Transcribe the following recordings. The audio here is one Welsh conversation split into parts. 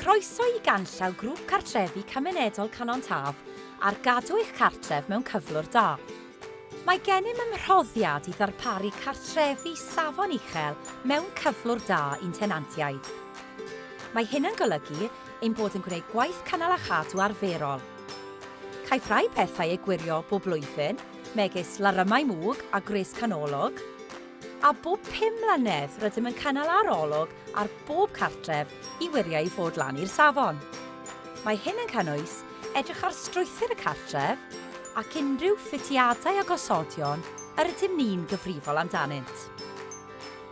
Croeso i ganllaw Grŵp Cartrefi Cymunedol Cynon Taf ar gadw eich cartref mewn cyflwr da. Mae gennym ymroddiad i ddarparu cartrefi safon uchel mewn cyflwr da i'n tenantiaid. Mae hyn yn golygu ein bod yn gwneud gwaith cynnal a chadw arferol. Caiff rhai pethau eu gwirio bob blwyddyn, megis larymau mwg a gwres canolog, A bob pum mlynedd rydym yn cynnal arolwg ar bob cartref i wirio ei fod lan i'r safon. Mae hyn yn cynnwys edrych ar strwythur y cartref ac unrhyw ffitiadau a gosodion yr ydym ni'n gyfrifol amdanynt.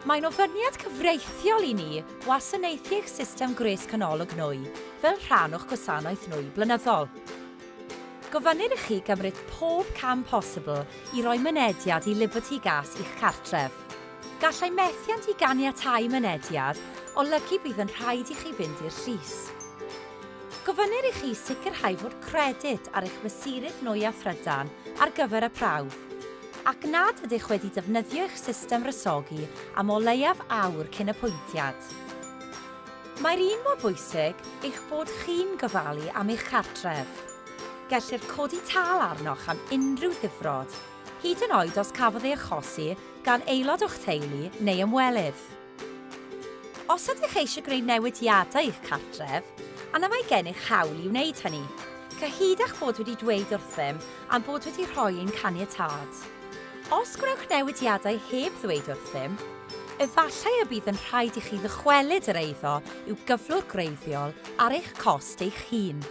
Mae'n ofyniad cyfreithiol i ni wasanaethu eich system gwres canolog nwy fel rhan o'ch gwasanaeth nwy blynyddol. Gofynnir i chi gymryd pob cam posibl i roi mynediad i Liberty Gas i'ch cartref. Gallai methiant i ganiatáu mynediad olygu bydd yn rhaid i chi fynd i'r llys. Gofynnir i chi sicrhau fod credyd ar eich mesurydd nwy a thrydan ar gyfer y prawf, ac nad ydych wedi defnyddio eich system wresogi am o leiaf awr cyn apwyntiad. Mae'r un mor bwysig eich bod chi'n gofalu am eich cartref. Gellir codi tâl arnoch am unrhyw ddifrod, hyd yn oed os cafodd ei achosi gan aelod o'ch teulu neu ymwelydd. Os ydych eisiau gwneud newidiadau i'ch cartref, yna mae gennych hawl i wneud hynny, cyhyd â'ch bod wedi dweud wrthym a'n bod wedi rhoi ein caniatâd. Os gwnewch newidiadau heb ddweud wrthym, Efallai y bydd yn rhaid i chi ddychwelyd yr eiddo i'w gyflwr gwreiddiol ar eich cost eich hun.